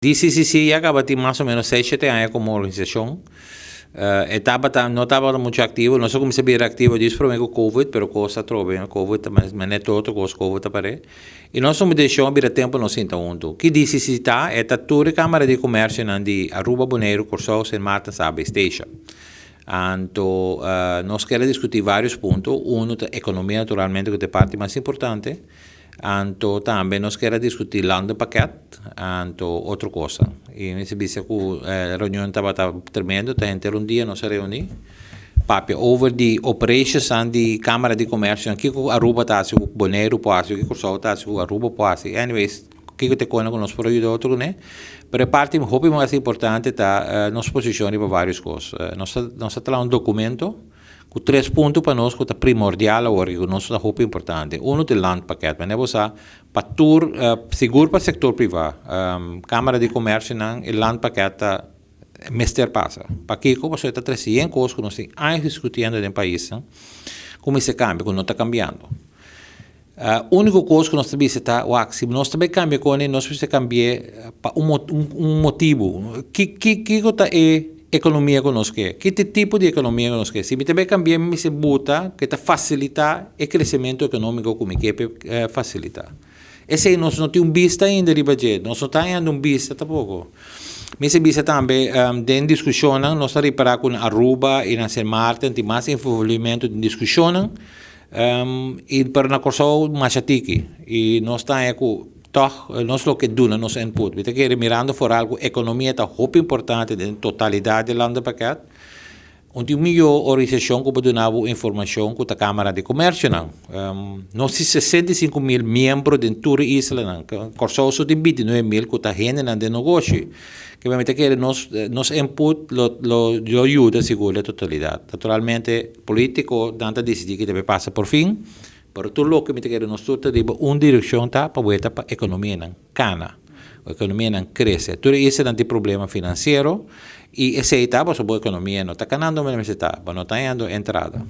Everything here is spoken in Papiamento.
DCCC ya caba tin mas o menos 6, 7 aña como organisacion. E tabata, no tabata mucho activo, nos a cuminsa bira activo despues prome cu COVID, pero cos a trobe, COVID mas net otro cos, COVID a pare. Y nos tuma decision, bira tempo nos sinta hunto. Kico DCCC ta? E ta tur Camara di Comercio nan di Aruba, Bonaire, Corsou, Sint Maarten, Saba, Statia. Anto, nos kier discuti varios punto. Uno, economia, naturalmente, cu ta e parti mas importante. Anto tambe nos kier discuti landenpakket, anto otro cos. Y mi ta bisa cu e reunion tabata tremendo, ta henter un dia nos a reuni. Papia over di operations di Camara di Comercio, kico Aruba ta haci, Bonaire por haci, kico Corsou ta haci, Aruba por haci. Anyways, kico ta con nos por yuda otro, ne? Pero e parti hopi mas importante ta nos posicion pa varios cos. Nos a traha un documento cu tres punto pa nos cu ta primordial awor, cu nos ta hopi importante. Uno, e landpakket, mas bo pa tur, sigur pa sector priva, Camara di Comercio nan, e landpakket ta mester pasa. Pakico? Bo ta treciendo cos cu nos tin aña discutiendo den pais, no? Con esey cambia, cu no ta cambiando. Unico cos cu nos tambe ta, si nos tambe cambia cu nos mester cambia pa un motibo. Kico ta e economia cu nos kier? Ki tipo di economia cu nos kier? Si mi tambe cambia, mi mester buta cu ta facilita e crecemento economico cu mi kier facilita. Esey nos no tin un bista ainda riba dje, nos no tin un bista tampoco. Mi ta bisa tambe, den discusion, nos a ripara cu Aruba y na Sint Maarten tin mas envolvimento den discusion, y pa na Corsou mas tiki. Y nos ta cu toch nos lo kier duna nos input. Mi ta kere, mirando vooral cu economia ta hopi importante den totalidad di landenpakket. Un di miho organisacion cu por duna informacion cu ta Camara di Comercio nan. Nos tin 65 mil miembro den tur isla nan. Corsou so tin 29 mil cu ta hende nan den negoshi. Cu mi ta kere nos input lo yuda sigur e totalidad. Naturalmente, politico nan ta dicidi kico debe pasa por fin, pero tur loke mi ta kere nos tur ta riba un direccion ta pa vuelta pa economia nan cana. Economia nan crece. Tur esey nan tin problema financiero y esey ta, pasobra economia no ta canando manera ta, no ta hayando entrada.